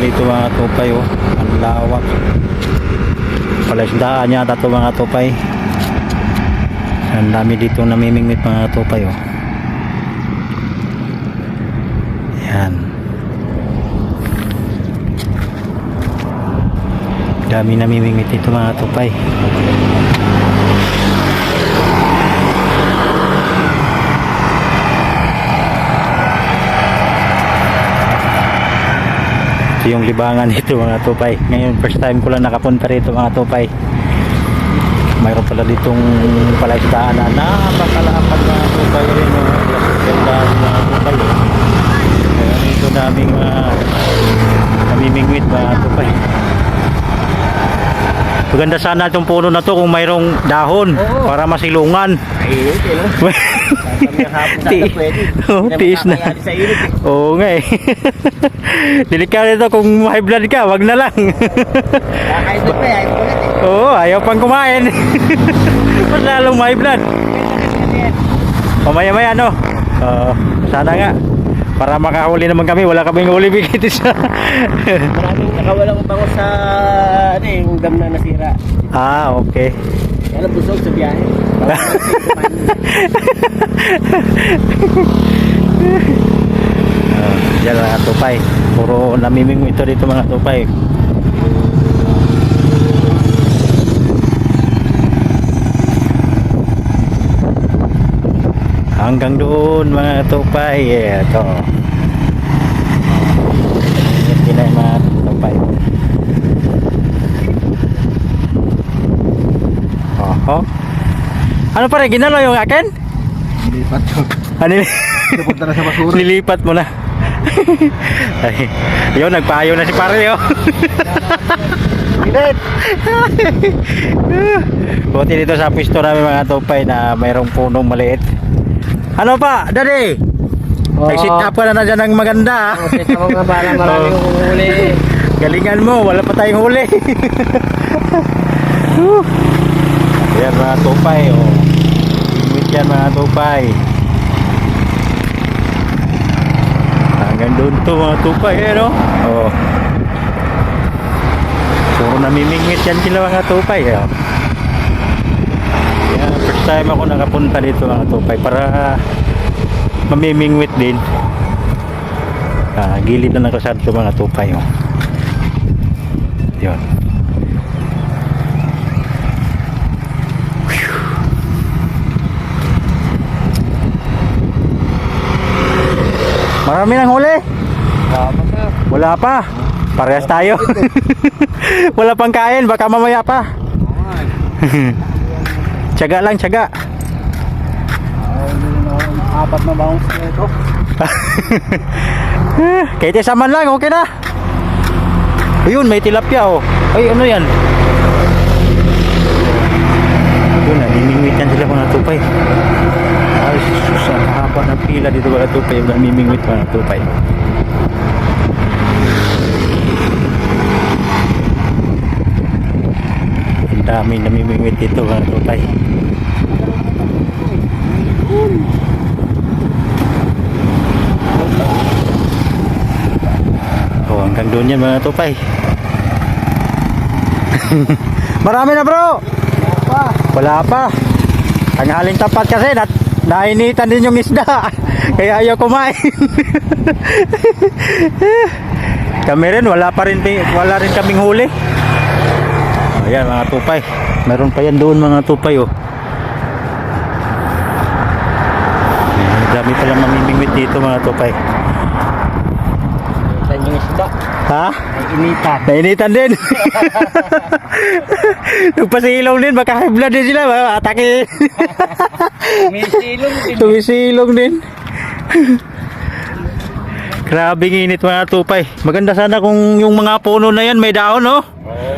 dito mga tupay oh. Ang lawak. Palaisdaan niya ito mga tupay. Ang dami dito namimingwit mga tupay oh. Yan. Dami namimingwit dito mga tupay. Yung libangan dito mga tupay. Ngayon first time ko lang nakapunta rito mga tupay. Mayroon pala ditong palaisdaan na napakalapad mga tupay rin yung ganda mga tupay. Kaya dito daming namimingwit mga tupay. Maganda sana itong puno na to kung mayroong dahon. Oo. Para masilungan. Ay, okay lang. Tiis na. Oo nga eh. Delikado ito kung high blood ka, wag na lang. Kakain doon pa, ayaw ulit eh. Oo, ayaw pang kumain. Mas lalong high blood. Mamaya-maya no. Sana nga. Para makahuli naman kami, wala kaming huli bigitis. Maraming nakawalang bango sa ano eh, yung dam na nasira. Ah, okay. Kaya busog sa biyahe. Yan mga tupay. Puro namiming ito dito mga tupay. Hanggang doon mga tupay. Ito. Ito na yung mga tupay. Oho. Ano pa rin? Ginalo yung akin? Nilipat ko. Ano? Napunta na sa basura. Nilipat mo na. Ay, yun, nagpaayo na si pare oh. Bilit! Buti dito sa pwesto namin mga tupay na mayroong punong maliit. Ano pa, daddy? Nag-sit up ka na dyan ng maganda. Sit up nga para maraming huli. Galingan mo, wala pa tayong huli. Yan mga tupay oh. Ingwit yan mga tupay. Hanggang doon to mga tupay no? Oh. Puro namimingwit yan sila mga tupay oh. Yeah, first time ako nakapunta dito mga tupay para mamimingwit din. Gilid na ng kasado mga tupay oh. Yun. Marami nang huli. Wala pa. Parehas tayo. Wala pang kain, baka mamaya pa. Tiyaga lang, tiyaga. Apat na bounce na ito. Kahit isaman lang, okay na. Ayun, may tilapia oh. Ay, ano yan? Ayun, namimingwit yan sila mga tupay. Ay, sus, ang haba ng pila dito mga tupay. Namimingwit mga tupay. Ang dami namimingwit dito mga tupay. Oh, hanggang doon yan mga tupay. Marami na bro. Wala pa. Tanghaling tapat kasi nainitan din yung isda. Kaya ayaw kumain. Kami rin wala rin kaming huli. Ayan mga tupay. Meron pa yan doon mga tupay oh. Dami palang mamimingwit dito mga tupay. Saan yung isda? Ha? Initan. Nainitan din. Nagpasilong din, baka high blood din sila, baka atake. Tumisilong din. Tumisilong din. Grabing init mga tupay. Maganda sana kung yung mga puno na yan may dahon, no? Oo.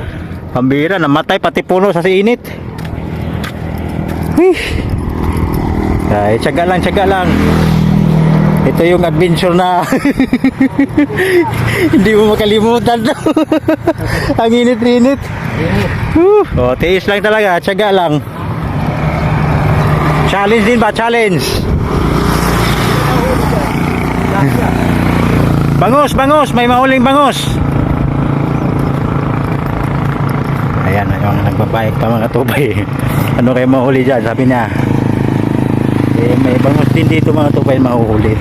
Pambira, namatay pati puno sa init. Ay, tiyaga lang. Ito yung adventure na hindi mo makalimutan. Ang init-init. Oh, tiis lang talaga, tiyaga lang. Challenge din ba? Challenge. Bangus, may mahuling bangus. Ayan, yung nagbabayag pa mga tupay. Ano kayo mahuli dyan? Sabi niya. Eh, may bangus din dito mga tupay mahuhuli.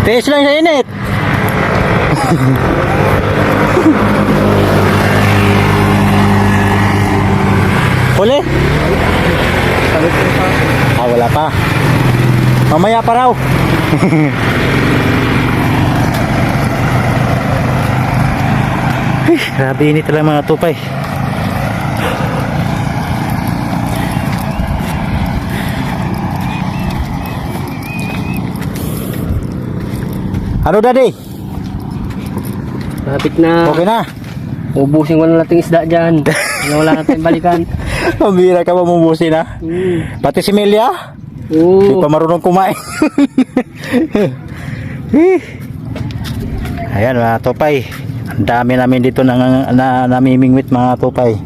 Tiis lang sa init. Huli? Ah, wala pa. Mamaya pa raw. Ay, grabe init talaga mga tupay. Ano daddy? Malapit na. Okay na? Ubusin ko na nating isda dyan. Wala natin balikan. Pambira ka pa mumusin ha? Pati si Melia? Hindi Oo. pa marunong kumain. Ayan mga tupay. Ang dami namin dito na namimingwit mga tupay.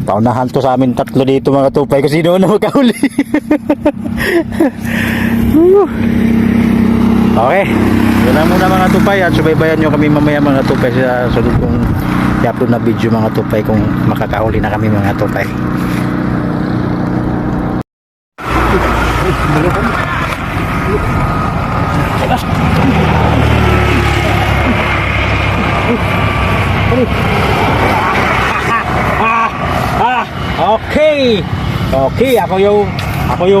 Paunahan to sa amin tatlo dito mga tupay kasi sino na magkahuli. Okay. Yun lang muna mga tupay at subaybayan nyo kami mamaya mga tupay sa sunod kong i-upload na video mga tupay kung makakahuli na kami mga tupay. Okay. Okay, ako yung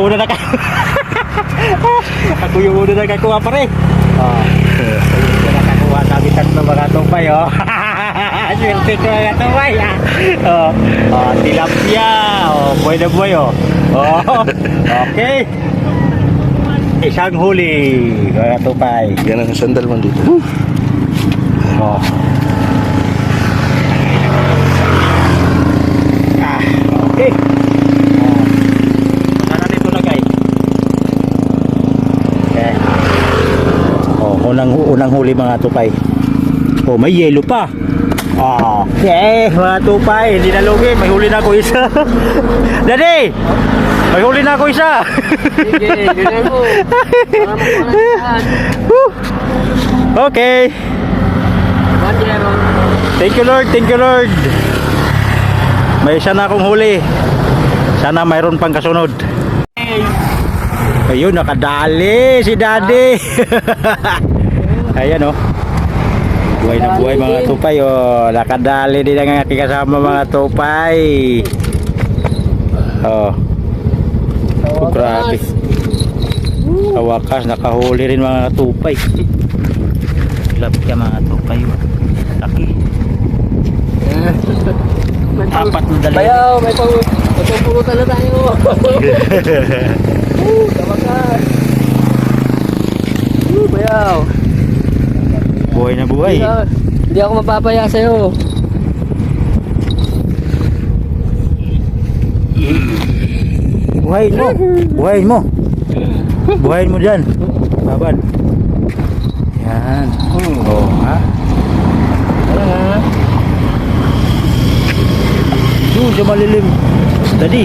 una na ako yung una nakakuha pa rin. Yung nakakuha sabi tatlo mga tupay oh. Swerte ko mga tupay tilapia buhay na buhay okay. Isang huli mga tupay. Yan ang sandal man dito. Okay. Sana dito lagay. Okay. Unang huli mga tupay. May yelo pa. Okay, mga tupay, hindi nalugi, may huli na ako isa. Daddy! May huli na ako isa. Sige, ganyan mo. Okay. Thank you Lord, thank you Lord. May isa na akong huli. Sana mayroon pang kasunod. Ayun, nakadali si Daddy. Ayan oh. Buhay na buhay mga tupay oh. Nakadali din ang aking kasama mga tupay. Grabe. Sa wakas nakahuli rin mga tupay. Tilapia mga tupay. Laki. Apat na dali. Bayaw, may pagpupurutan na tayo. Kawakas. Bayaw. Buhay na buhay. Hindi ako mapapaya sa'yo. Buhayin mo. Buhayin mo. Buhayin mo dyan. Babad. Yan. Ha? Tara. Doon sa malilim. Tadi.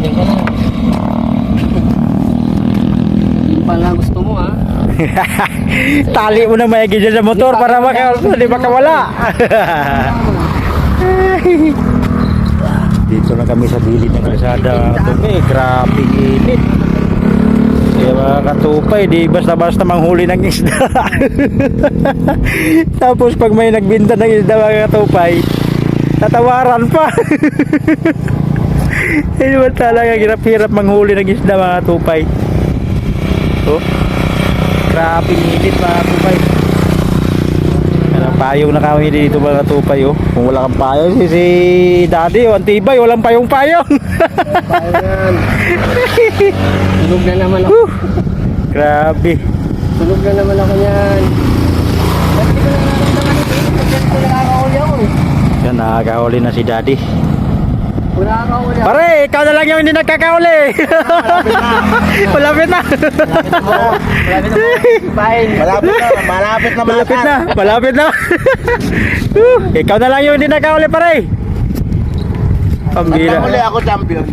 Yan ka na. Yung pala gusto mo ha. Tali mo na mayagi dyan sa motor para di makawala. Dito na kami sa gilid ng kalsada. Grabe init. Kaya mga katupay, di basta-basta manghuli ng isda. Tapos pag may nagbinta ng isda mga katupay, tatawaran pa. Hindi ba talaga hirap-hirap manghuli ng isda mga katupay. Grabe init mga katupay. Payong na kami dito mga katupay Kung wala kang payong si Daddy ang tibay, walang payong-payong. Payan. Tulog na naman ako. Grabe. Tulog na naman ako yan. Ba't di ko na naramdaman ito? Pagkat ko nakakahuli ako Yan, nakakahuli na si Daddy. Wala ka uli. Pare, ikaw na lang yung hindi nagkakauli. Malapit na. Malapit na. Malapit na. Malapit na. Malapit na. Ikaw na lang yung hindi nagkakauli, pare. Pambira. Ako champion.